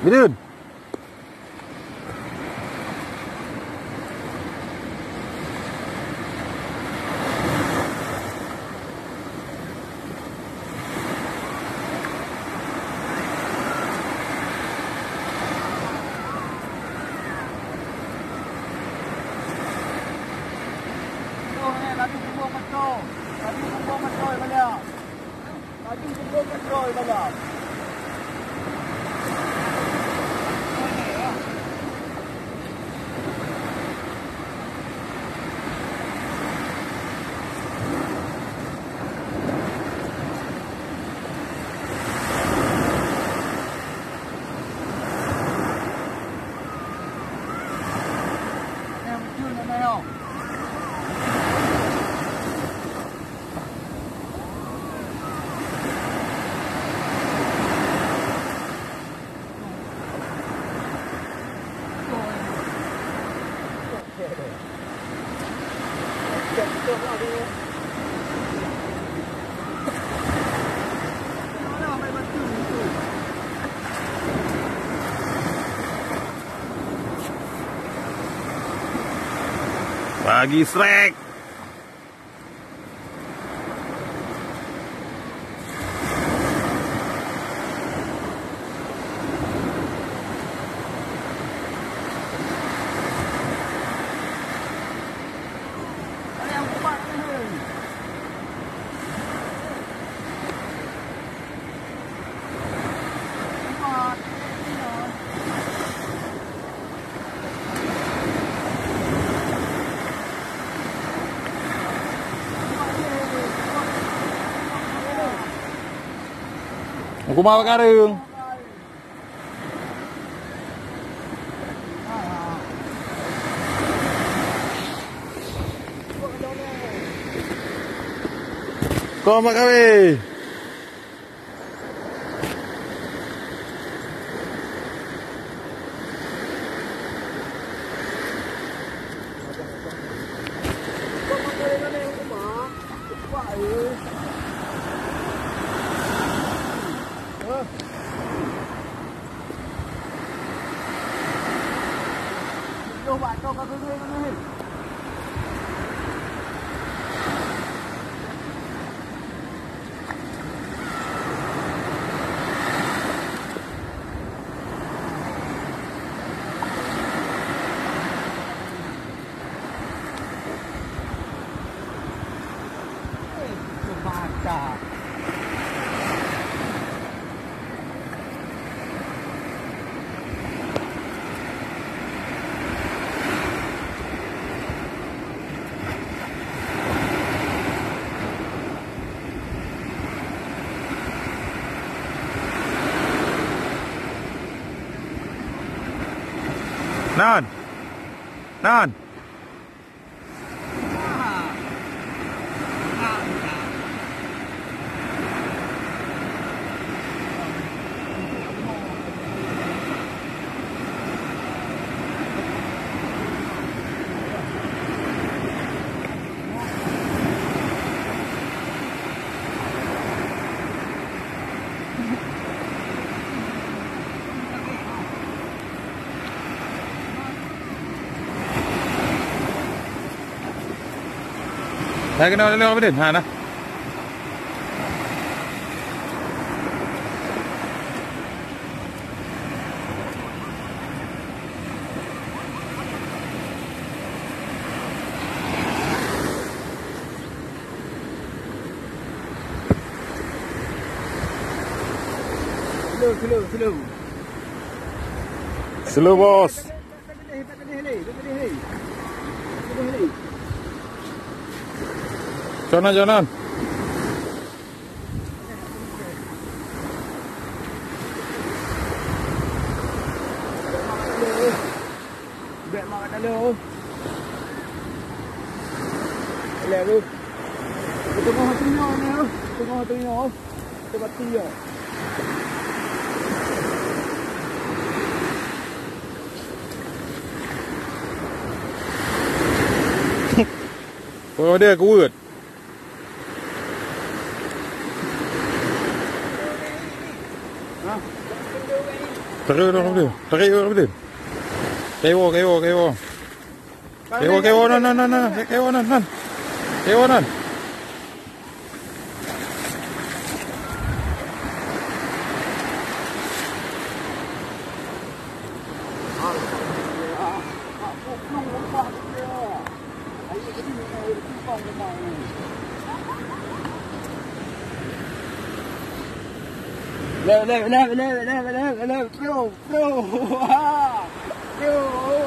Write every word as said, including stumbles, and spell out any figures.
Bidun. Pagi Srek. Aku mau karung. Kau mak kawin. Nan. Nan. Hai, keunoe lé Abidin. Ha, nah. Slow, slow, slow. Slow, bos. Jonan, jonan. Halo. Halo, bro. Tengok tu nyoe ni, oh. Tengok tu nyoe, oh. Tengok tu nyoe. Oh, dia kuat. Tarik dah, Abdul. Tarik dah, Abdul. Kaiwo, kaiwo, kaiwo. Kaiwo, kaiwo, nan, nan, nan, nan. Kaiwo, nan, nan. Kaiwo, nan. Leo, leo, leo, leo, leo, leo, leo, bro, bro. Bro.